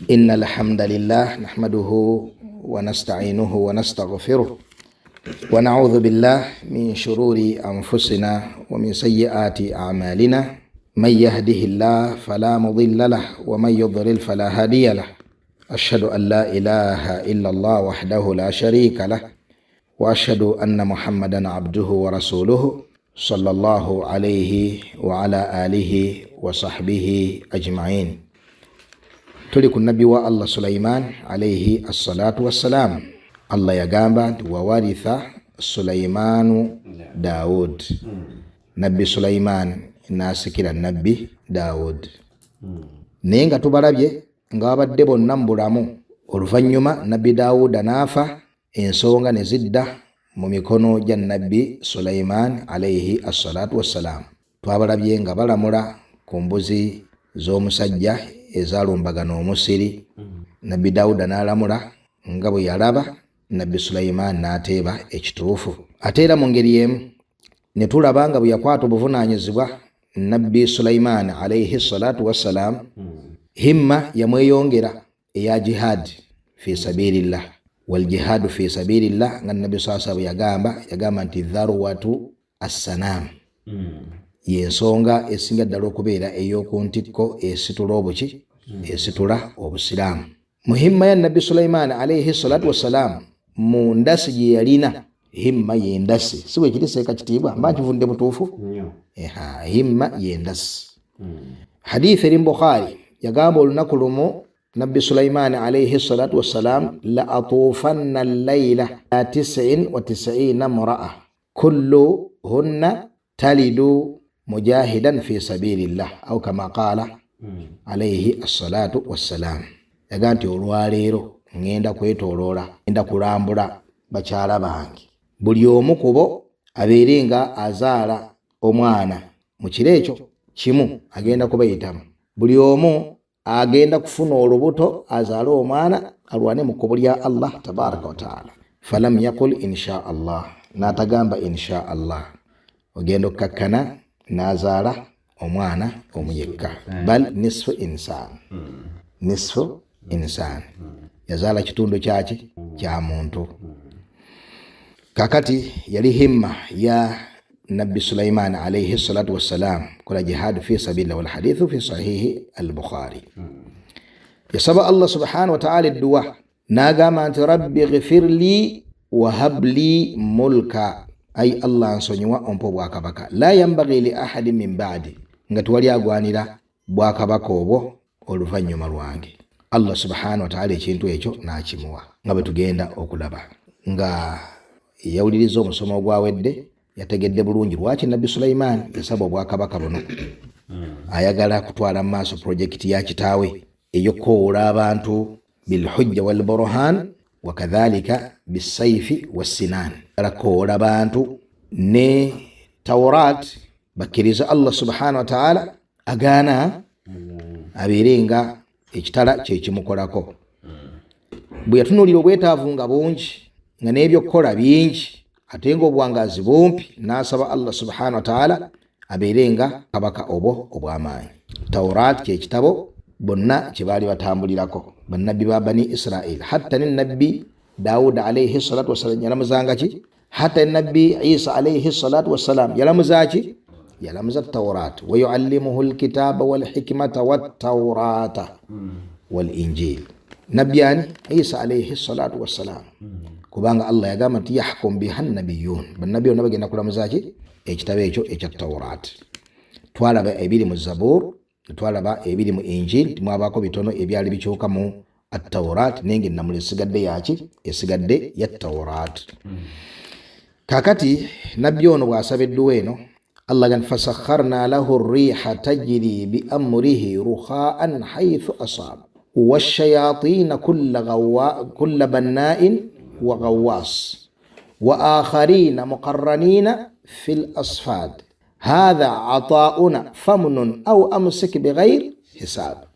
Inna alhamdulillah nahmaduhu wa nasta'inuhu wa nastaghfiruh wa na'udhu billah min shururi anfusina wa min sayyiati a'malina man yahdihillah fala mudilla lah wa man yudlil fala hadiya lah ashhadu an la ilaha illa Allah wahdahu la sharika lah wa ashhadu anna Muhammadan abduhu wa rasuluhu sallallahu alayhi wa ala alihi wa sahbihi ajma'in. Tuli ku nabbi wa Allah Sulaiman alayhi assalatu wassalam. Allah yagamba nti wawaritha Sulaimanu Daud, nabbi Sulaiman n'asikira nabbi Daud. Naye nga tubalabye nga babadde bonna mu bulamu, oluvannyuma nabbi Dawuda n'afa, ensonga ne zidda mu mikono gya nabbi Sulaiman alayhi assalatu wassalam. Twabalabye nga balamula ku mbuzi z'omusajja ezalumbagana omusiri, nabbi Dawuda n'alamula nga bwe yalaba, nabbi Sulaiman n'ateeba ekituufu. Ate era mu ngeri emu ne tulaba nga bwe yakwata obuvunaanyizibwa nabbi Sulaiman alayhi salatu wassalam, himma yamweyongera eya jihad fi sabilillah. Waljihadu fi sabilillah, nga nabbi saa bwe yagamba nti dharwatu assanam, yensonga esinga ddala okubeera ey'oku ntikko esitula obuki, esitula obusiraamu. Muhimma ya nabbi Sulaiman alayhi salatu wassalam mu ndasi gye yalina, himma yendasi, si bwe kiri seeka kitiibwa mba nkivudde butuufu? Himma yendasi. Hadithi eri Bukhari yagamba olunaku lumu nabbi Sulaiman alayhi salatu wassalam, la atufanna llaila 99 mraa kulluhunna talidu mujahidan fi sabilillah au kama qala alayhi assalatu wassalam. Yaga nti olwaleero ngenda kwetooloola, ngenda kulambula bakyala bange, buli omu kubo abeere nga azaala omwana mu kiro ekyo kimu, agenda kubayitamu, buli omu agenda kufuna olubuto azaale omwana alwane mu kkubo lya Allah tabaraka wa taala. Falam yaqul insha Allah, n'atagamba insha Allah, ogenda okkakkana n'azaala omwana omu yekka, bal nisfu insan, nisfu insan, yazaala kitundu kyaki kya muntu. Kakati yali himma ya nabbi Sulaiman alayhi salatu wassalam kola jihad fi sabilillah, wal hadithu fi sahihi al-Bukhari. Yasaba Allah subhanahu wa ta'ala edduwa n'agamba nti rabbi ghfirli wa habli mulka, ai Allah nsonyiwa ompa obwakabaka, la yambaghi li ahadin min ba'di, nga tewali agwanira bwakabaka obwo oluvannyuma lwange. Allah subhanahu wa ta'ala ekintu ekyo n'akimuwa, nga bwe tugenda okulaba nga yawuliriza omusomo ogwawedde yategedde bulungi lwaki nabbi Sulaiman yasaba obwakabaka buno. Ayagala kutwala mu maaso projekiti ya kitaawe ey'okukoowoola abantu bilhujja walburhan wakadhalika bisaifi wassinan, ayagala kukowoola bantu ne Taurat bakkiriza Allah subhanahu wa ta'ala, agaana abeere nga ekitala kyekimukolako. Bwe yatunuulira obwetaavu nga bungi, nga n'ebyokukola bingi, ate nga obuwangaazi bumpi, n'asaba Allah subhanahu wa ta'ala abeere nga kabaka obwo obw'amaanyi. Taurat kyekitabo bonna kye baali batambulirako bannabbi ba bani Israil, hatta ne nabbi Dawuda alayhi salatu wassalam yalamuzanga ki, hatta ne nabbi Isa alayhi salatu wassalam yalamuza ki, yalamuza Taurat. Wa yuallimuhu lkitaba walhikmata wattaurata walinjil. Nabbi ani? Isa alayhi salatu wassalam, kubanga Allah yagamba nti yahkum biha nabiyun, bannabbi bonna bagenda kulamuza ki ekitabo ekyo ekya Taurat. Twalaba ebiri mu Zabur, twalaba ebiri mu Injil, timwabaako bitono ebyali bikyuka mu Attaurat, naye nga ennamula esigadde yaki, esigadde ya Taurat. Kakati nabbi ono bw'asaba edduwa eno, Allah gan fasakharna lahu riha tajri bi amrihi rukhaan haythu asab washayatina kulla bannain wa ghawwas wa akharina muqarranina fil asfad hatha atauna famnun au amsik bighair hisab.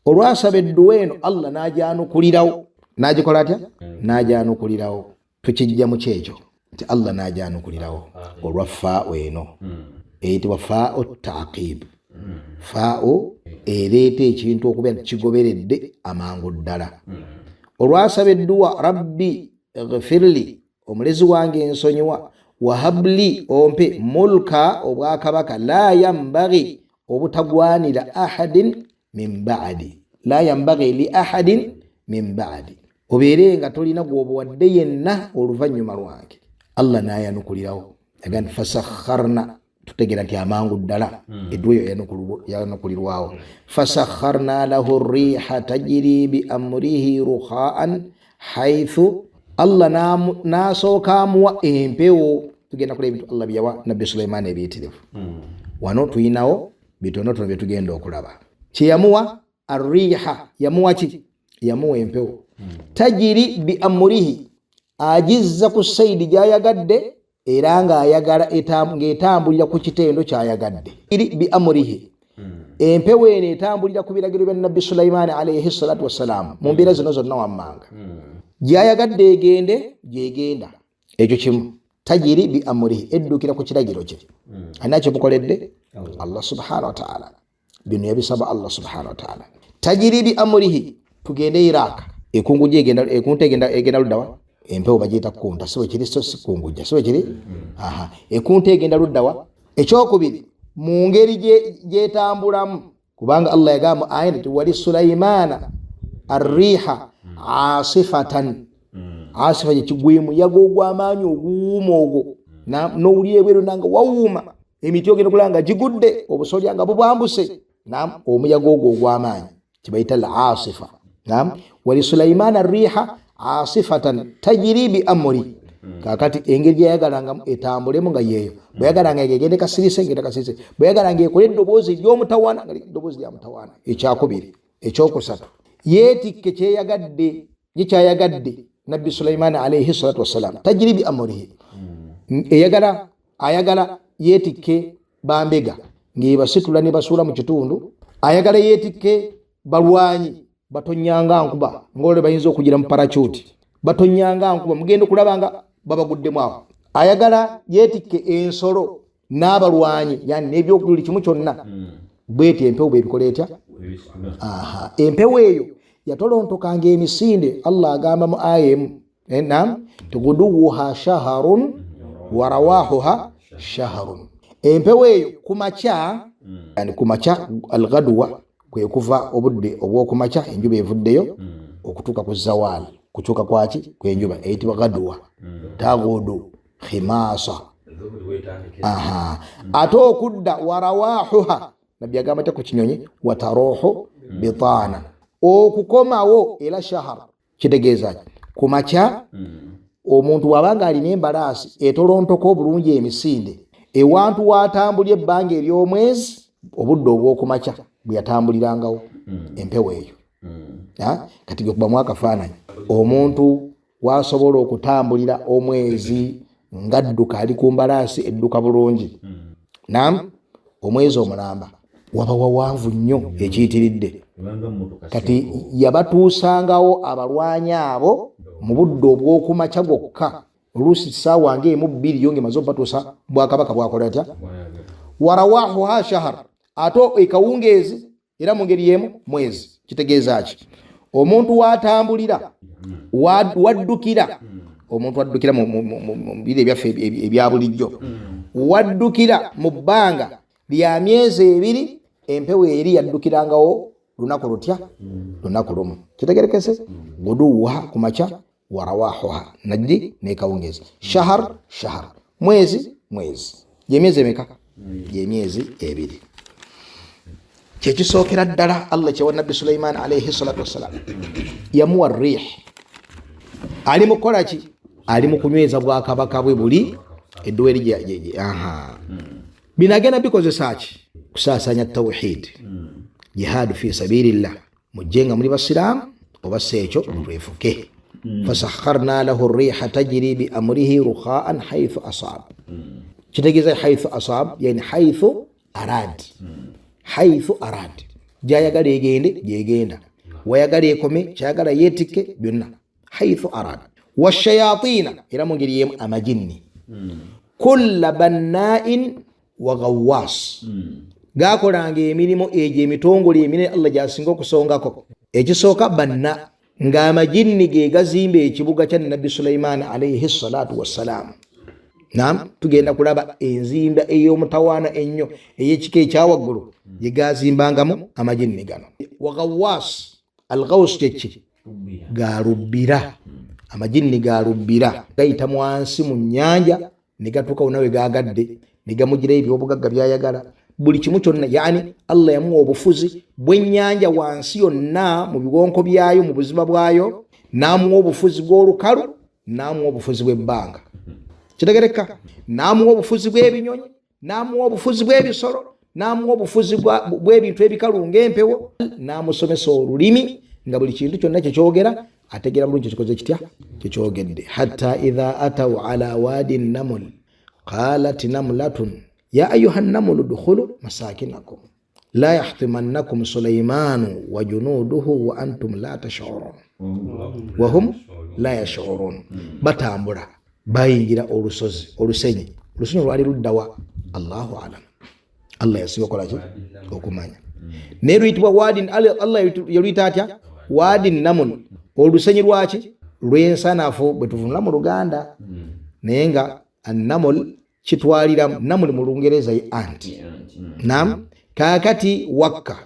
Olwasaba edduwa eno Allah n'ajanukulirawo, n'agikola atya? N'ajanukulirawo. Tukijja mu kyekyo nti Allah n'ajanukulirawo olwa faao eno eyitibwa faao taqib. Faau ereeta ekintu okubeera nti kigoberedde amangu ddala. Olwasaba edduwa, rabbi gfirli, omulezi wange ensonyiwa, wahabli, ompe, mulka, obwakabaka, la yambagi, obutagwanira, ahadin min badi, la yambagi li ahadin min badi, obeere nga tolina gwobuwadde yenna oluvannyuma lwange. Allah nayanukulirawo aga nti fasakharna, tutegeera nti amangu ddala edduwa eyo yanukulirwawo. Fasakharna lahu riha tajiri bi amrihi rukhaan haithu, Allah n'asooka amuwa empewo. Tugenda kulaba ebintu Allah byeyawa Nabbi Sulaimaani ebiyitirivu. Wano tuyinawo bitonotono byetugenda okulaba. Kyeyamuwa arriha, yamuwa ki? Yamuwa empewo. Tajiri bi amurihi, agizza ku saidi gyayagadde era ng'ayagala ng'etambulira ku kitendo kyayagadde. Iri bi amurihi, empewo eno etambulira ku biragiro bya Nabbi Sulaimaani alaihi salatu wassalaamu mu mbeera zino zonna wammanga, gyayagadde egende gyegenda. Ekyo kimu, tajiri bi amurihi, eddukira ku kiragiro kye. Ani akimukoledde? Allah subhanahu wataala. Bino yabisaba Allah subhanahu wataala. Tajiri bi amurihi, tugende Iraq, ekungujja egenda, ekunta egenda luddawa? Empewo bagiyita kunta, si bwekiri? So si kungujja, si bwekiri? Aha, ekunta egenda luddawa? Ekyokubiri, mu ngeri gyetambulamu, kubanga Allah yagamba aya nti wali Sulaimaana arriiha asifatan. Asifa kyekigwe muyaga ogw'amaanyi oguwuuma ogwo, n'owulira ebweru nanga wawuuma, emiti ogenda okulaba nga gigudde, obusolya nga bubwambuse. Nam, omuyaga ogwo ogw'amaanyi kibayita al asifa. Nam, wali Sulaimaana arriiha asifatan tajiri bi amuri. Kakati engeri gyeyagalanga etambulemu nga yeeyo, bweyagalanga egende kasirise, ngenda kasirise, bweyagalanga ekole eddoboozi eryomutawaana nga eddoboozi lya mutawaana. Ekyakubiri, ekyokusatu, yeetikke kyeyagadde, ye kyayagadde Nabbi Sulaimaani alaihi salatu wassalam. Tajiri bi amurihi, eyagala, ayagala yeetikke bambega ng'ebasitula ne basuula mu kitundu, ayagala yeetikke balwanyi batonyanga nkuba ngaolwo bayinza okugira mu paracuti, batonyanga nkuba, mugenda okulaba nga babaguddemu awo, ayagala yeetikke ensolo n'abalwanyi, yani n'ebyokuli kimu kyonna. Bweti empewo bwebikola etya? Aha, empewo eyo yatolontokanga emisinde. Allah agamba mu aya emu, nam, tuguduwuha shaharun warawahuha shaharun. Empewo eyo kumakya, yani kumakya, algaduwa kwe kuva obudde obwokumakya, enjuba evuddeyo, okutuuka ku zawaal, kukyuka kwaki kwenjuba, eyitibwa gaduwa, tagudu khimasa. Aha, ate okudda warawahuha, Nabbi agamba te ku kinyonyi wataruhu bitaana, okukomawo era shahar. Kitegeeza ki? Kumakya omuntu wabanga alina embalaasi etolontoka obulungi emisinde, ewantu watambulya ebbanga ery'omwezi, obudde obwokumakya bwe yatambulirangawo empewo eyo. Kati gekubamu akafaananyi, omuntu wasobola okutambulira omwezi ngadduka ali ku mbalaasi edduka bulungi, nam omwezi omulamba waba wawanvu nnyo ekiyitiridde. Kati yabatuusangawo abalwanyi abo mu budde obw'okumakya gwokka, oluusi saawa nga emu bbiri yo ngemaze obatuusa bwakabaka bwakola atya. Warawahuha shahar, ate ekawungeezi era mu ngeri yemu mwezi. Kitegeeza ki? Omuntu watambulira, waddukira, omuntu addukira mu biro ebyaffe ebya bulijjo, waddukira mu bbanga lya myezi 2, empewo eri yaddukirangawo lunaku lutya? Lunaku lumu. Kitegerekese? Guduwuha ku makya, warawahuha najdi nekawungezi, shahar shahar, mwezi mwezi. Gyemyezi emeka? Gyemyezi 2. Kyekisookera ddala Allah kyewa Nabbi Sulaiman alaihi salatu wassalam, yamuwa rih. Ali mukukola ki? Ali mu kunyweza bwakabaka bwe buli edduwa eri. Aha, bino agenda bikozesa ki? Kusaasanya tawhid, jihadu fi sabilillah, mujje nga muli basiraamu oba si ekyo twefuke. Fasakharna lahu riha tajiri bi amrihi rukhaan haithu asab. Kitegeeza haithu asab, yani haithu arad, haithu arad, gyayagala egende gyegenda, wayagala ekome, kyayagala yetikke, byonna haithu arad. Washayatina, era mu ngeri yemu amajinni, kulla bannain wa gawas. Gakolanga emirimu egyo emitongole eminene Allah gyasinga okusongako. Ekisooka, banna ng'amajinni ge gazimba ekibuga kya Nabbi Sulaimaani alaihi salatu wassalaamu. Nam, tugenda kulaba enzimba ey'omutawaana ennyo ey'ekika ekyawaggulu gye gazimbangamu amajinni gano. Wagawaas algaus kyeki? Galubbira. Amajinni galubbira, gayita mwansi mu nnyanja ne gatuuka wonna we gagadde ne gamugirayo ebyobugagga byayagala, buli kimu kyonna. Yani Allah yamuwa obufuzi bw'ennyanja wansi yonna, mu biwonko byayo, mu buziba bwayo, n'amuwa obufuzi bw'olukalu, n'amuwa obufuzi bw'ebbanga, kitegereka, n'amuwa obufuzi bw'ebinyonyi, n'amuwa obufuzi bw'ebisolo, n'amuwa obufuzi bw'ebintu ebikalu ng'empewo, n'amusomesa olulimi nga buli kintu kyonna kyekyogera ategeera bulungi kikoze kitya kyekyogedde. Hatta idha atau ala wadi namul qalat namlatun ya ayuha namulu dukhulu masakinakum la yahtimannakum Sulaimanu wa junuduhu wa antum la tashurun wahum la yashurun. Batambula bayingira olusozi, olusenyi. Olusenyi lwali luddawa? Allahu alam, Allah yasinga okolaki okumanya. Naye luyitibwa wadi, Allah yaluyita atya? Wadi namul, olusenyi lwaki? Lw'ensanafu, bwe tuvunula mu Luganda. Naye nga anamul kitwaliramu, namul mu Lungereza ye anti. Nam, kakati wakka,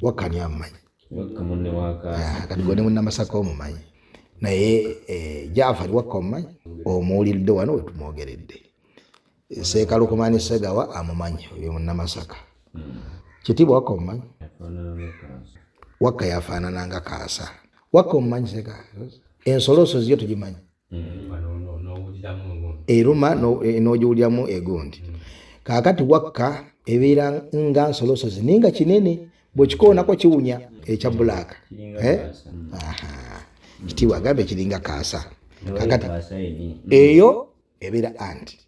wakka ni amumanyi? Kati gwe ne Munnamasaka omumanyi, naye Jafari wakka omumanyi? Omuwuliridde wano wetumwogeredde. Seeka Lukumani Segawa amumanyi, oyo Munnamasaka. Kitiibwa, wakka omumanyi? Wakka yafaanana nga kaasa. Wakka omumanyi, Seeka? Ensolosozi yo tugimanyi, eruma n'ogiwuliramu egundi. Kaakati wakka ebeera nga nsolosozi naye nga kinene, bwekikoonako kiwunya, ekya black. Kitiibwa agambe kiringa kaasa. Kakati eyo ebeera anti.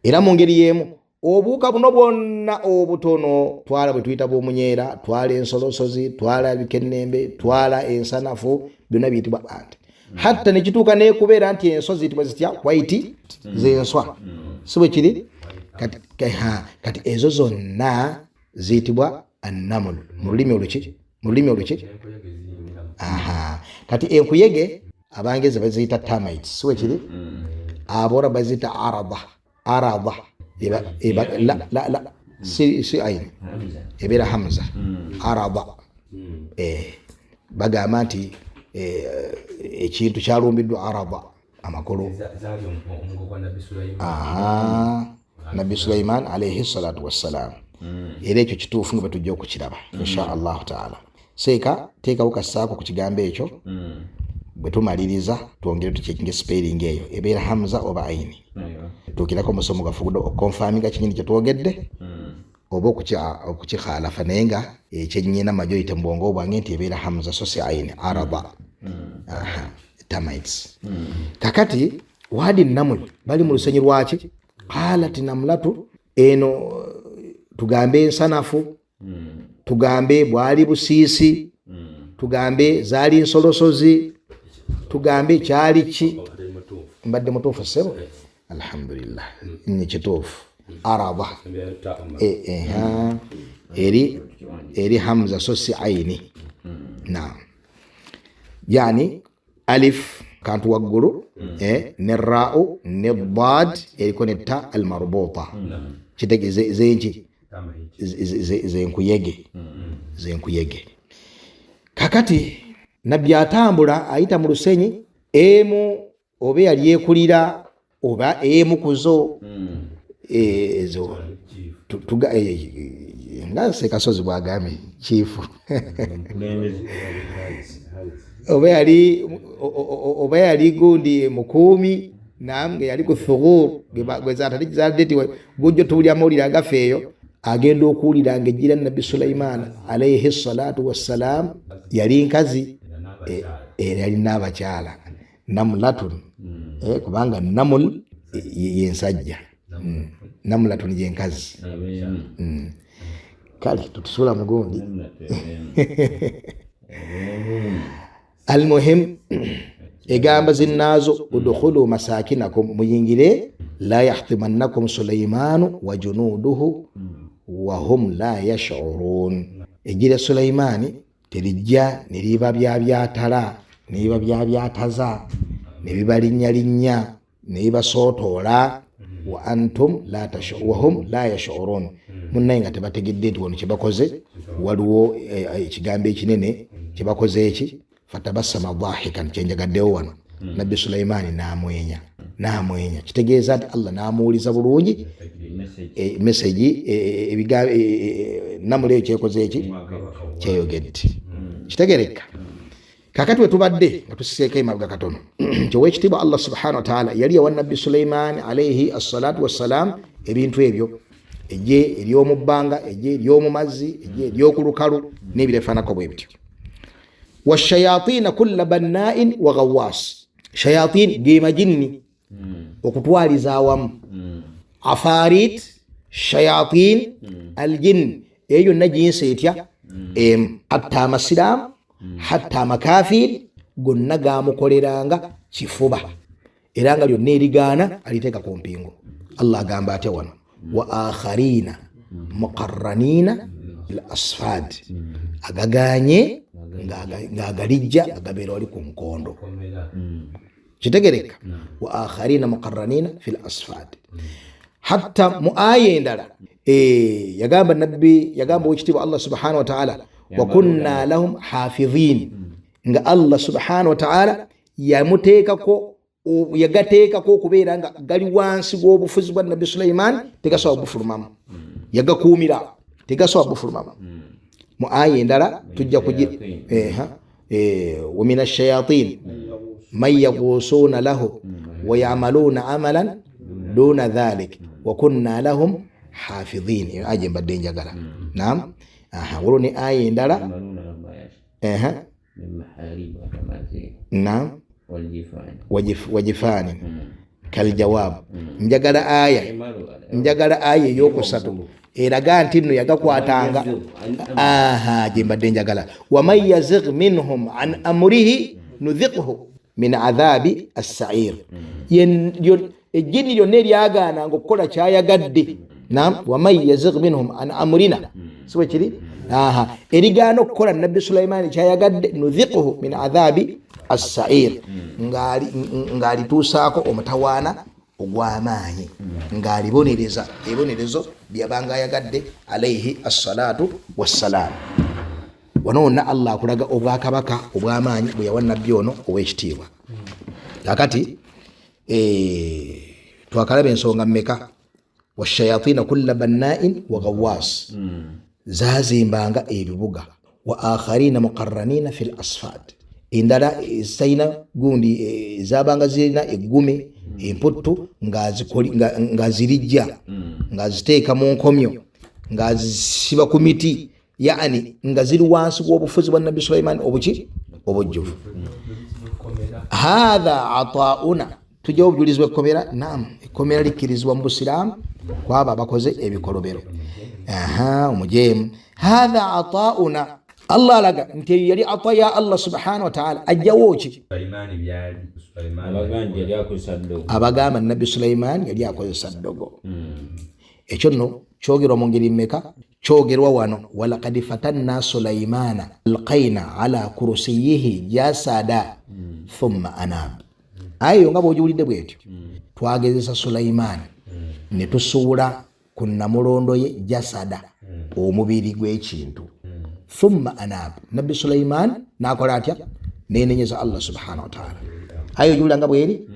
Era mu ngeri y'emu obuwuka buno bwonna obutono, twala bwe tuyita bwomunyeera, twala ensolosozi, twala bikennembe, twala ensanafu, byonna biyitibwa anti. Hatta nekituuka nekubeera nti enswa ziyitibwa zitya? White zenswa, si bwe kiri? Kati ezo zonna ziyitibwa annamul mu lulimi oluki? Mu lulimi oluki? Aha, kati enkuyege Abangereza baziyita termites, si bwe kiri? Abora baziyita arada. Arada eba, la, la, la, si aini, ebeera hamza. Arada, bagamba nti ekintu kyalumbiddwa arada, amakulu aha, Nabbi Sulaiman alaihi salatu wassalam. Era ekyo kituufu nga bwe tujja okukiraba insha Allahu taala. Seeka, teekawo kasaako ku kigambo ekyo. Bwe tumaliriza twongere tucheckinge spelling eyo, ebeera hamza oba aini. Tuukirako omusomo gwaffe gudde okuconfirminga kinyini kyetwogedde oba okukikhalafa. Naye nga ekyenyina majority mu bwongo bwange nti ebeera hamza so si aini. Arada. Aha, termites. Kakati wadi namul, bali mu lusenyi lwaki? Qalat namlatu, eno tugambe ensanafu, tugambe bwali busiisi, tugambe zaali nsolosozi, tugambe kyali ki? Mbadde mutuufu, ssebo? Alhamdulillah, ni kituufu. Arada, eri hamza so si aini. Naam, yani alif kantu waggulu, ne ra'u ne dad eriko ne ta almarbuta, kitegeeza zenki? Zenkuyege, zenkuyege. Kakati Nabbi atambula ayita mu lusenyi, emu oba eyali ekulira oba emu kuzo ezo nga Sekasozi bwagambye kiifu, oba yali gundi mukuumi, nam nga yali ku thughur gwezatali ti gujjo tuwulira amawulire agafa eyo. Agenda okuwulira nga ejjira Nabbi Sulaiman alaihi salatu wassalam, yali nkazi, era yalina abakyala namulatun, kubanga namul yensajja, namulatun yenkazi. Kale tutusula mugundi. Almuhim, egamba zinnaazo udkhulu masakinakum, muyingire, la yahtimannakum Sulaimanu wa junuduhu. Wahum la yashurun. Ejje lya Sulaimaani terijja ne liba byabyatala, ne biba byabyataza, ne biba linnya linnya, ne bibasootoola. Wa antum la wahum la yashurun. Munnaye nga tebategedde nti wano kyebakoze waliwo ekigambo ekinene kyebakoze eki. Fatabassama dhahikan, kyenjagaddewo wano. Nabbi Sulaimaani n'amwenya, n'amwenya, kitegeeza nti Allah n'amuwuliza bulungi message, namula eyo kyekoze eki kyeyogedde. Kitegereka. Kakati we tubadde nga tusiseeko emabega katono nti owekitiibwa Allah subhanahu wataala yali yawa Nabbi Sulaimaani alaihi assalatu wassalam ebintu ebyo, ejje ery'omu bbanga, ejje ery'omu mazzi, ejje ery'oku lukalu n'ebirefaanako bwe bityo. Washayatina kulla bannain wa ghawas. Shayatin ge majinni okutwaliza awamu, afarit, shayatin, aljin, eyo yonna jinsi etya emu. Hatta amasiraamu, hatta amakafiri, gonna gamukoleranga kifuba, era nga lyonna erigaana aliteeka ku mpingo. Allah agamba atya wano? Wa akharina muqarranina al asfad, agaganye ng'agalijja nga gabeera wali ku nkondo. Kitegereka. Wa akharina muqarranina fil asfad. Hatta mu aya endala yagamba nabbi, yagamba owekitiibwa Allah subhanahu wataala, wa kunna lahum hafidhin, nga Allah subhanahu wataala yamuteekako, yagateekako okubeera nga gali wansi w'obufuzi bwa Nabbi Sulaiman, tegasobola bufulumamu, yagakuumira, tegasobola bufulumamu. Mu aya endala tujja kugi wa min ashayatin man yagusuuna lahu wa yamaluuna amalan duna dhalik wa kunna lahum hafidhin. Eyo aya gyembadde njagala. Naam, waliwo ne aya endala. Naam, wajifani kaljawab. Njagala aya, njagala aya eyokusatu eraga nti nno yagakwatanga. Aha, gyembadde njagala. Waman yazigh minhum an amrihi nudhiqhu min adhabi assair. Ejjini lyonna eryagaananga okukola kyayagadde. Naam, waman yazigh minhum an amrina, si bwe kiri? Aha, erigaana okukola Nabbi Sulaimaani kyayagadde, nudhiqhu min adhabi assair, ng'alituusaako omutawaana ogw'amaanyi, ng'alibonereza ebibonerezo byabanga ayagadde alaihi assalatu wassalam. Wano wonna Allah akulaga obwakabaka obw'amaanyi bwe yawa nabbi ono ow'ekitiibwa. Kakati twakalaba ensonga mmeka? Washayatina kulla bannain wa ghawas, zazimbanga ebibuga. Wa akharina muqarranina fil asfad, endala zitalina gundi, zabanga zirina eggume emputtu nga zirijja, ng'aziteeka mu nkomyo, ng'azisiba ku miti, yani nga ziri wansi w'obufuzi bwa Nabbi Sulaiman obuki obujjuvu. Hatha atauna, tujjawo obujulizi bwekkomera. Naam, ekkomera likkirizibwa mu busiraamu kwabo abakoze ebikolobero. Omujeemu. Hatha atauna, Allah alaga nti eyo yali ata ya Allah subhanahu wataala. Ajjawo ki? Abagamba Nabbi Sulaiman yali akozesa ddogo. Ekyo nno kyogerwa mu ngeri mmeka? Kyogerwa wano, walakad fatanna Sulaimana alqaina ala kurusiyihi jasada thumma anab. Ayo nga bwogiwulidde bwetyo, twagezesa Sulaimaani ne tusuula ku namulondo ye jasada, omubiri gw'ekintu. Thumma anab, Nabbi Sulaiman nakola atya? Nenenyeza Allah subhanahu wataala. Ayo ogiwulira nga bweri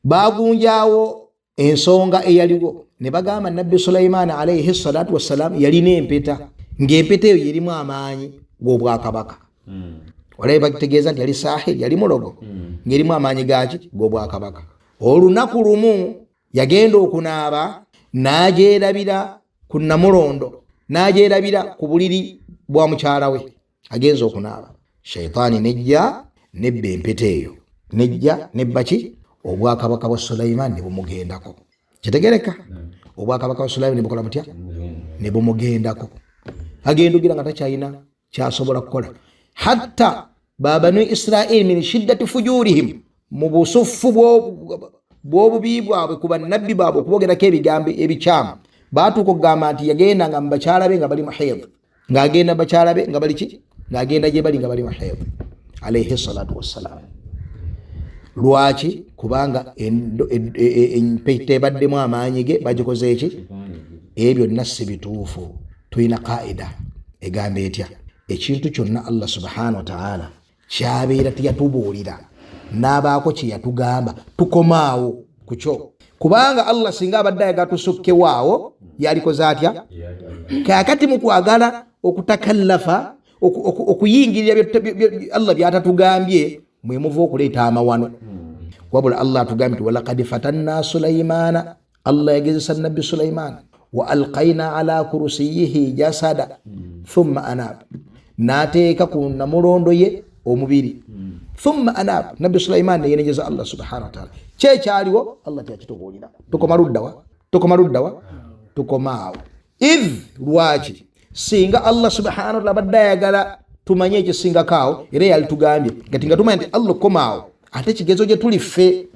bagunjawo ensonga eyaliwo ne bagamba Nabbi Sulaimaani alaihi salatu wassalam yalina empeta, ng'empeta eyo yerimu amaanyi g'obwakabaka. Walabe bakitegeeza nti yali sahiri, yali mulogo, ng'erimu amaanyi gaki? G'obwakabaka. Olunaku lumu yagenda okunaaba n'agyerabira ku namulondo, n'agyerabira ku buliri bwa mukyala we. Agenza okunaaba, shaitaani nejja nebba empeta eyo, nejja nebba ki? Obwakabaka bwa Sulaimaani ne bumugendako. Kitegereka? Obwakabaka bwa Sulaimaani ne bukola butya? Ne bumugendako. Agenda ogira nga takyalina kyasobola kukola. Hatta babanu Israili min shiddati fujurihim, mu busufu bw'obubi bwabwe ku bannabbi baabwe okubogerako ebigambo ebikyamu, Baatuuka okugamba nti yagenda nga mubakyala be nga bali mu haid, ng'agenda bakyala be nga bali ki, ng'agenda gye bali nga bali mu haid, alaihi salatu wassalam. Lwaki? Kubanga empeta ebaddemu amaanyi ge bagikoze eki? Ebyo byonna si bituufu. Tulina kaida egamba etya? Ekintu kyonna Allah subhanahu wataala kyabeera teyatubuulira n'abaako kye yatugamba, tukomaawo ku kyo, kubanga Allah singa abadde ayagala tusukkewaawo yalikoze atya? Kaakati mu kwagala okutakallafa, okuyingirira Allah byatatugambye, mwe muva okuleeta amawano. Wabula Allah atugambye nti walakad fatanna Sulaimaana, Allah yagezesa Nabbi Sulaimaana, wa alqaina ala kurusiyihi jasada thumma anab, n'ateeka ku namulondo ye omubiri, thumma anab, Nabbi Sulaimaani neyenejeza Allah subhanahu wataala. Kyekyaliwo Allah teyakitubuulira. Tukoma luddawa? Tukoma luddawa? Tukomaawo. Idh lwaki? Singa Allah subhanahu wataala abadde ayagala tumanye ekisingako awo, era yalitugambye kati nga tumanya nti Allah okukomaawo ate kigezo gye tuli ffe,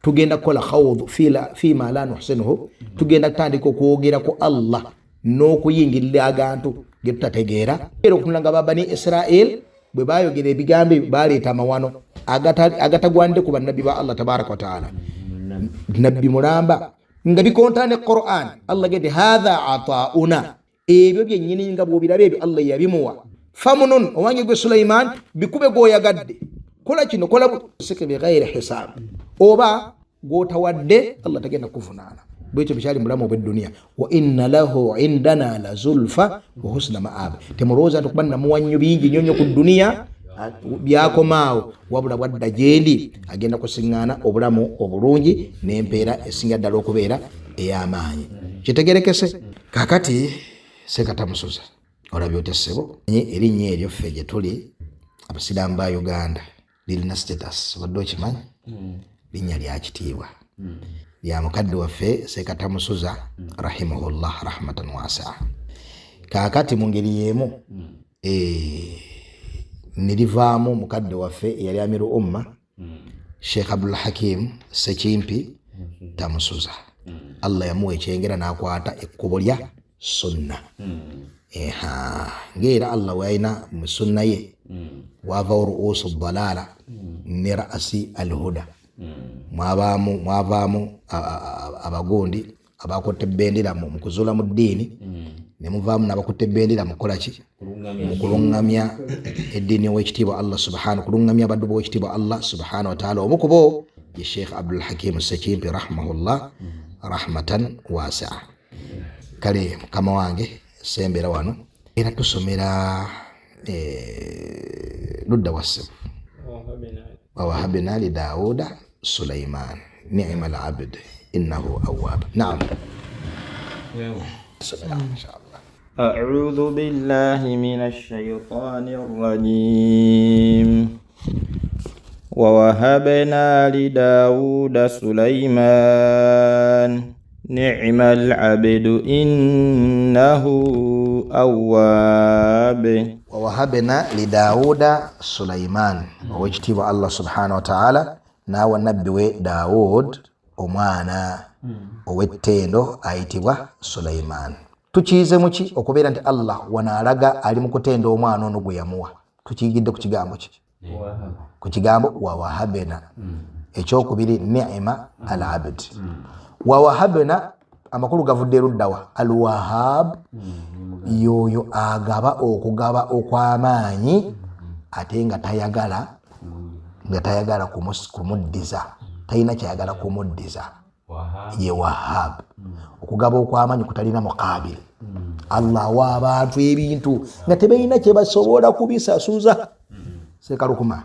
tugenda kukola khawudhu fima la nuhsinuhu, tugenda kutandika okwogera ku Allah n'okuyingirira agantu ge tutategeera. Era okutunula nga babani Israel bwe bayogera ebigambo ebyo, baleeta amawano agatagwanidde ku bannabbi ba Allah tabaraka wataala, nabbi mulamba, nga bikontana ne Quran. Allah gende hatha atauna, ebyo byennyini nga bwobiraba ebyo Allah yabimuwa. Famunun, owange gwe Sulaiman, bikube gwoyagadde, kola kino, kola sike bighairi hisab, oba gwotawadde Allah tagenda kuvunaana. Bwekyo bikyali mubulamu obwedduniya. Wa inna lahu indana la zulfa wa husna maab. Temulowooza nti okuba namuwa nnyo bingi nnyo nnyo ku dduniya byakomaawo, wabula bwadda gyendi agenda kusiŋŋaana obulamu obulungi n'empeera esinga ddala okubeera ey'amaanyi. Kitegerekese. Kakati Sekatamusuza, olabye otya ssebo erinnya eryo? Ffe gye tuli abasiraamu ba Uganda lirina status, obadde okimanyi? Linnya lya kitiibwa lya mukadde waffe Sekatamusuza rahimahullah rahmatan wasia. Kaakati mu ngeri y'emu nerivaamu mukadde waffe eyali amiru umma, Sheikh Abdul Hakim Sekimpi Tamusuza. Allah yamuwa ekyengera n'akwata ekkubo lya sunna. Eha, ngaera Allah weyalina mu sunna ye wavawo ruusu dalala ne rasi alhuda, mwavaamu mwavaamu abagundi abakutte bendera mu kuzuula mu ddiini, ne muvaamu n'abakutte bendera mu kukola ki? Mu kuluŋŋamya eddiini ow'ekitiibwa Allah subhanahu, kuluŋŋamya abaddu b'owekitiibwa Allah subhanahu wataala. Omu kubo ye Sheikh Abdul Hakim Sekimpi rahimahullah rahmatan wasia. Kale mukama wange, sembera wano era tusomera ludda wassebo. Wawahabina li Dawuda Sulaiman nima al abd innahu awwab. Naam, somera inshallah. أعوذ بالله من الشيطان الرجيم. ووهبنا لداود سليمان نعم العبد إنه أواب. Wawahabna lidawuda Sulaiman, owekitiibwa Allah subhanahu wataala naawa nabbi we Dawud omwana ow'ettendo ayitibwa Sulaiman. Tukiyize muki okubeera nti Allah wano alaga ali mu kutenda omwana ono gwe yamuwa? Tukiyigidde ku kigambo ki? Ku kigambo wawahabena. Ekyokubiri, nima al abd. Wawahabena amakulu gavudde eruddawa? Alwahab yoyo agaba okugaba okw'amaanyi ate nga tayagala, nga tayagala kumuddiza, talina kyayagala kumuddiza, ye wahab. Okugaba okw'amaanyi kutalina mukabil. Allah awa abantu ebintu nga tebalina kyebasobola kubisasuza. Sekalukuma,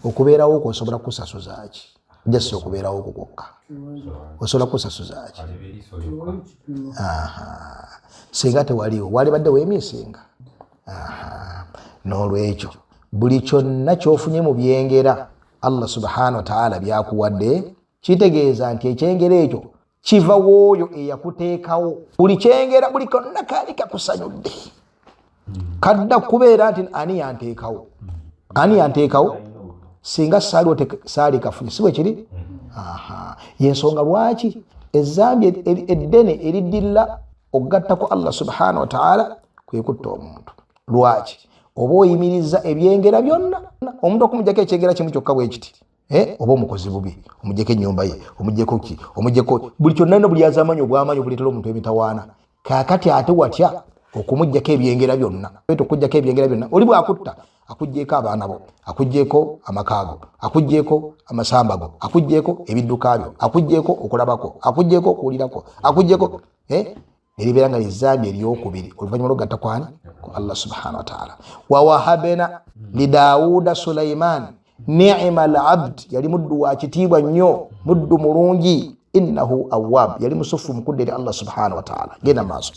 okubeerawo kwo osobola kusasuza ki? Jasi okubeerawo kwo kwokka osobola kusasuza ki? Aha. Singa tewaliwo walibadde weemisinga. Aha. N'olwekyo buli kyonna kyofunye mu byengera Allah subhanahu wataala byakuwadde, kitegeeza nti ekyengera ekyo kiva wooyo eyakuteekawo. Buli kyengera, buli konna kaali kakusanyudde, kadda kubeera nti ani yanteekawo? Ani yanteekawo? Singa saaliwo saali kafunye, si bwe kiri? Aha. Yensonga lwaki ezambi eddene eriddirira. Okugattako Allah subhanahu wa ta'ala kwe kutta omuntu. Lwaki? Oba oyimiriza ebyengera byonna. Omuntu okumuggyako ekyengera kimu kyokka bwe kiti, oba omukozi bubi, omuggyeko ennyumba ye, omuggyeko ki, omuggyeko buli kyonna, no buli azamanyi obwamanyi obuleetera omuntu emitawaana. Kaakati ate watya okumuggyako ebyengera byonna? Okuggyako ebyengera byonna, oli bwakutta akuggyeko abaana bo, akuggyeko amakaago, akuggyeko amasamba go, akuggyeko ebidduka byo, akuggyeko okulabako, akuggyeko okuwulirako, akuggyeko neribeera nga lizambi eryokubiri oluvannyuma lwogatta kwani ku Allah subhanahu wataala. Wawahabena lidawuda Sulaiman ni'ma al-abd, yali muddu wa kitiibwa nnyo, muddu mulungi. Innahu awwab, yali musufu mukudde eri Allah subhanahu wataala. Genda maaso.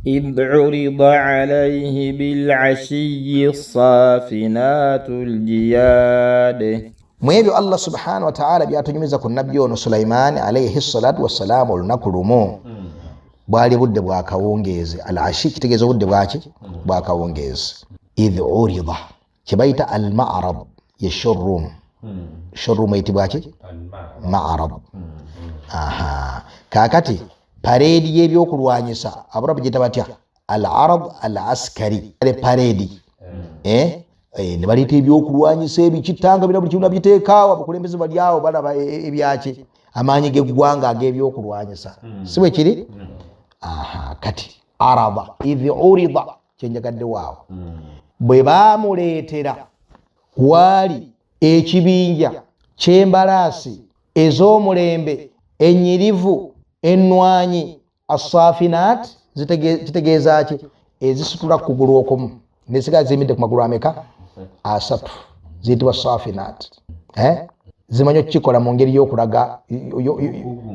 إذ عرض عليه بالعشي الصافنات الجياد. Mu ebyo Allah subhanahu wataala byatunyumiza ku nabbi ono Sulaiman alaihi salatu wassalaamu, olunaku lumu bwali budde bwakawungeezi. Al ashi kitegeeza obudde bwaki? Bwakawungeezi. Idh urida, kyebayita al marab ye showroom. Showroom eyitibwaki? Marab. Aha, kakati pareedi y'ebyokulwanyisa abarabu giyita batya? Al arab al askari, pareedi ne baleeta ebyokulwanyisa ebikitanga bina buli kimu nabiteekaawo. Abakulembeze bali awo balaba ebyaki, amaanyi g'eggwanga ag'ebyokulwanyisa, si bwe kiri? Aha, kati araba idh urida, kyenjagadde waawo, bwe baamuleetera waali ekibinja ky'embalaasi ez'omulembe ennyirivu ennwanyi. Assafinat kitegeeza ki? Ezisitula kugulu okumu nesigala ziyimiridde ku magulu ameka? Asatu, ziyitibwa safinat. Zimanyi okukikola mu ngeri y'okulaga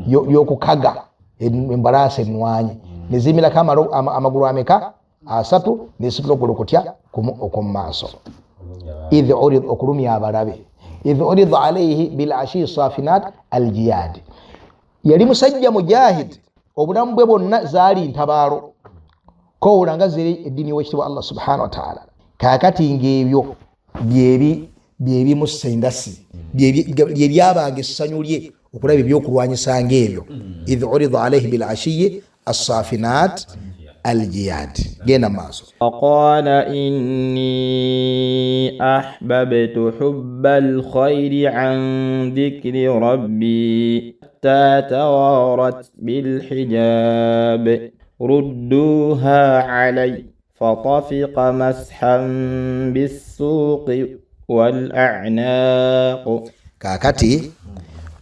y'okukaga embalaasi ennwanyi neziyimirako amagulu ameka? Asatu, nesitula okugulu kutya? Kumu okw'omu maaso. Idh urid, okulumya abalabe. Idh urida alaihi bilashi safinat aljiyad, yali musajja mujahid, obulamu bwe bwonna zaali ntabaalo kowula nga ziri eddiini wekitiibwa Allah subhanahu wataala. Kakati ngaebyo byebimussa endasi, byebyabanga essanyu lye okulaba ebyokulwanyisa ngaebyo. Idh urida alaihi bilashiyi assafinat aljiyad. Genda maaso. فقال إني أحببت حب الخير عن ذكر ربي حتى توارت بالحجاب ردوها علي فطفق مسحا بالسوق والأعناق. Kaakati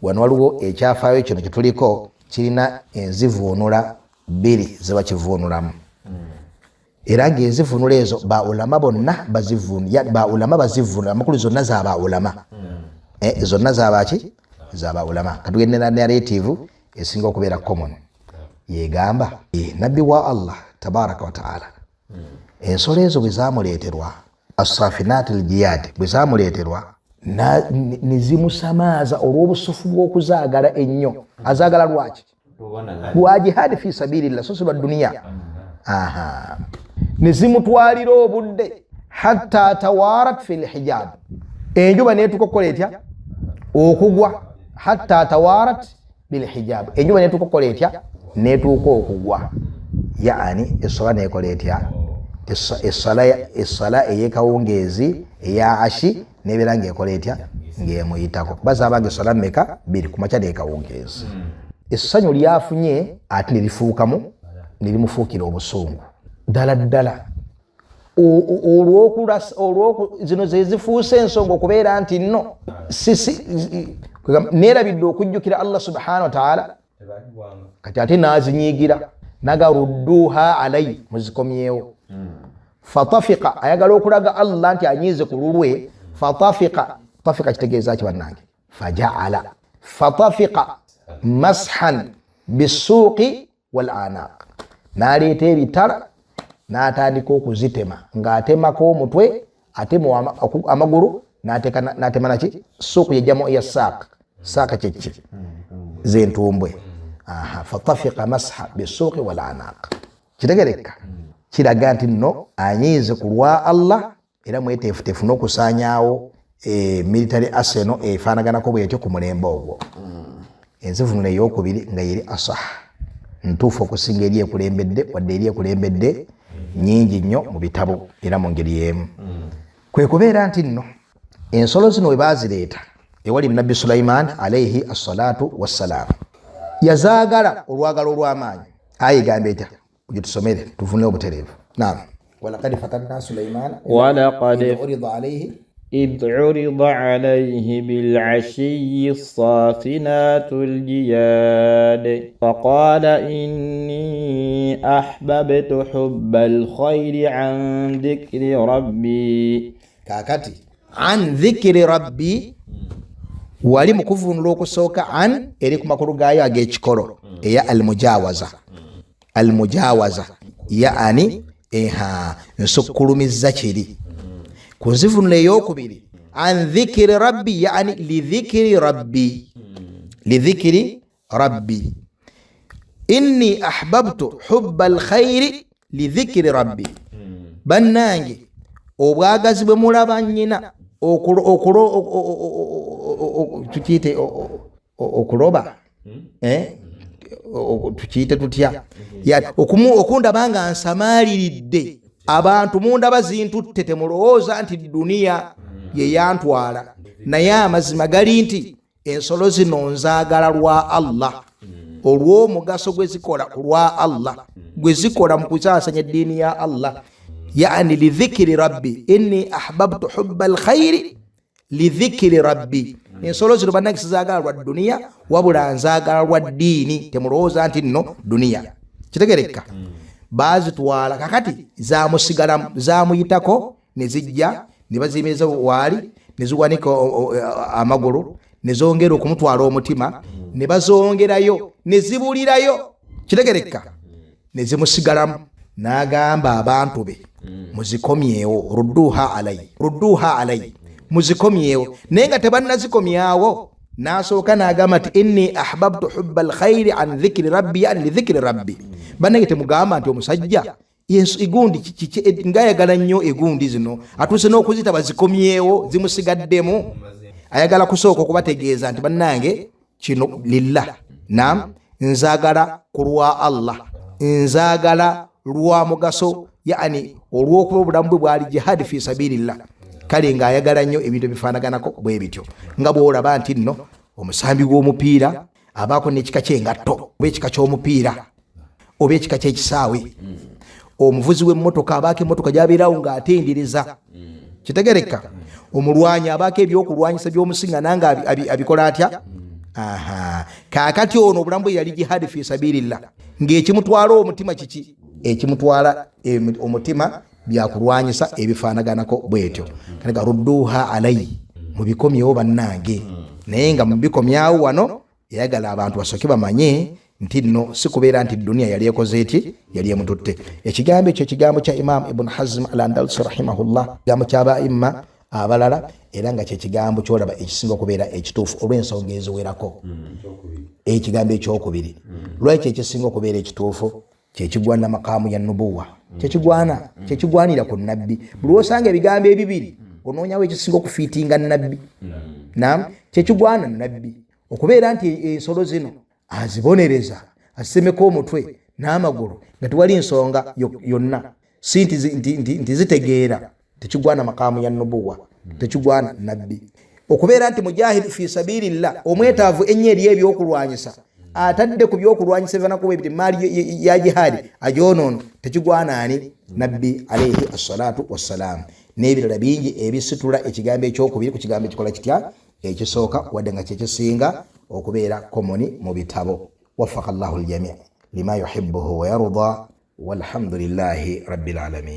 wano waliwo ekyafaayo kino kyetuliko kirina enzivuunula bbiri zebakivuunulamu, era ngaenzivuunula ezo baulama bonna baulama bazivuunula, amakulu zonna za baulama, zonna zabaki? Za baulama. Katugende na narrative esinga okubeera common, yegamba nabbi wa Allah tabaraka wataala, ensolo ezo bwe zamuleeterwa, assafinat aljiyad bwe zamuleeterwa, nezimusamaaza olw'obusufu bw'okuzaagala ennyo. Azaagala lwaki? Lwa jihadi fi sabilillah, so si lwa duniya. Aha, nezimutwalira obudde hatta tawarat fi lhijab, enjuba netuuka okukola etya? Okugwa. Hatta tawarat bilhijab, enjuba netuuka okukola etya? Netuuka okugwa. Yani essola nekola etya? Essala eyekawungeezi eya ashi nebeera ngaekola etya? Ngaemuyitako. Bazabanga essola meka? Bbiri, kumakya nekawungeezi. Essanyu lyafunye ate nerifuukamu, nerimufuukira obusungu ddala ddala. Zino zezifuuse ensonga okubeera nti nno nerabidde okujjukira Allah subhanahu wataala. Kati ate nazinyiigira, naga rudduha alai, muzikomyewo. Fatafika, ayagala okulaga Allah nti anyiize ku lulwe. Fatafika, tafika kitegeeza ki bannange? Fajaala fatafika mashan bisuuqi wal anaq, naleeta ebitala n'atandika okuzitema ng'atemako omutwe, atema amagulu, n'atema naki? Suuku yejjamu ya saaka. Saaka kyeki? Zentumbwe. Aha, fatafika masha bisuuqi wal anaq, kitegereka kiraga nti nno anyiize ku lwa Allah, era mweteefuteefu n'okusaanyaawo military arsenal efaanaganako bwetyo ku mulembe ogwo. Enzivunula eyokubiri nga yeri asah, Ntuufu okusinga eri ekulembedde, wadde eri ekulembedde nyingi nnyo mu bitabo. Era mu ngeri y'emu kwe kubeera nti nno ensolo zino we baazireeta ewali Nabbi Sulaiman alaihi assalatu wassalaamu, yazaagala olwagala olw'amaanyi. Aya egamba etya? Ogitusomere tufune obutereevu. Naam, walaqad fatanna Sulaiman ولقد urida alaihi إذ عرض عليه بالعشي الصافنات الجياد فقال إني أحببت حب الخير عن ذكر ربي. Kaakati an dhikiri rabbi wali mu kuvunula okusooka, an eri ku makulu gaayo ag'ekikolo eya almujawaza. Almujawaza yaani eha nsukkulumizza kiri. Ku nzivunula eyokubiri, an dhikiri rabbi yaani lidhikiri rabbi, lidhikiri rabbi, inni ahbabtu hubba alkhairi lidhikiri rabbi. Bannange, obwagazi bwe mulaba nnyina tukiyite okuloba, eh? Tukiyite tutya? Okundaba nga nsamaaliridde abantu, mundaba zintutte, temulowooza nti duniya yeyantwala, naye amazima gali nti ensolo zino nzaagala lwa Allah, olw'omugaso gwe zikola ku lwa Allah, gwe zikola mu kusaasanya eddiini ya Allah. Yani lidhikiri rabbi, inni ahbabtu hubba alkhairi lidhikiri rabbi. Ensolo zino bannange sizaagala lwa duniya, wabula nzaagala lwa ddiini. Temulowooza nti nno duniya. Kitegereka, baazitwala, kakati zamusigalamu, zamuyitako ne zijja ne baziyimiriza waali, ne ziwanika amagulu, ne zongera okumutwala omutima, ne bazongerayo ne zibulirayo. Kitegereka, ne zimusigalamu. N'agamba abantu be, muzikomyewo, rudduha alayi, rudduha alayi, muzikomyewo. Naye nga tebannazikomyawo, n'asooka n'agamba nti inni ahbabtu hubba alkhairi an dhikiri rabbi, yani lidhikiri rabbi. Bannange, temugamba nti omusajja egundi ngayagala nnyo egundi zino, atuuse n'okuzita bazikomyewo, zimusigaddemu. Ayagala kusooka okubategeeza nti bannange, kino lillah, nam nzaagala ku lwa Allah, nzaagala lwa mugaso, yani olw'okuba obulamu bwe bwali jihadi fi sabilillah. Kale ng'ayagala nnyo ebintu ebifaanaganako bwe bityo, nga bw'olaba nti nno omusambi w'omupiira abaako n'ekika ky'engatto oba ekika ky'omupiira oba ekika ky'ekisaawe, omuvuzi w'emmotoka abaako emmotoka gy'abeerawo ng'atendereza. Kitegereka, omulwanyi abaako ebyokulwanyisa by'omusiŋŋana nga abikola atya. Aha, kaakati ono obulamu bwe yali jihadi fi sabilillah, ng'ekimutwala omutima kiki? Ekimutwala omutima byakulwanyisa ebifaanaganako bwetyo. Kanega rudduha alayi, mubikomyewo bannange. Naye nga mubikomyawo wano yayagala abantu basooke bamanye nti nno si kubeera nti duniya yali ekoze eti, yali emututte. Ekigambo ekyo ekigambo kya Imam Ibn Hazm al Andalusi rahimahullah, kigambo ky'abaimma abalala, era nga kyekigambo kyolaba ekisinga okubeera ekituufu olw'ensonga eziwerako. Ekigambo ekyokubiri, lwaki ekisinga okubeera ekituufu kyekigwana makamu ya nubuwa, kyekigwana, kyekigwanira ku nabbi. Buli lwosanga ebigambo ebibiri, onoonyawo ekisinga okufiitinga nabbi. Nam, kyekigwana nabbi okubeera nti ensolo zino azibonereza, azisemeko omutwe n'amagulu nga tewali nsonga yonna, si nti zitegeera. Tekigwana makamu ya nubuwa, tekigwana nabbi okubeera nti mujahidi fi sabilillah, omwetaavu ennyo eri ebyokulwanyisa, atadde ku byokulwanyisa ebivanakuba ebiti maali ya jihadi agyonoona. Tekigwana ani? Nabbi alaihi assalatu wassalam. N'ebirala bingi ebisitula ekigambo ekyokubiri ku kigambo ekikola kitya? Ekisooka, wadde nga kyekisinga okubeera common mu bitabo. Wafaka llahu ljami lima yuhibuhu wayarda, walhamdulillahi rabbil alamin.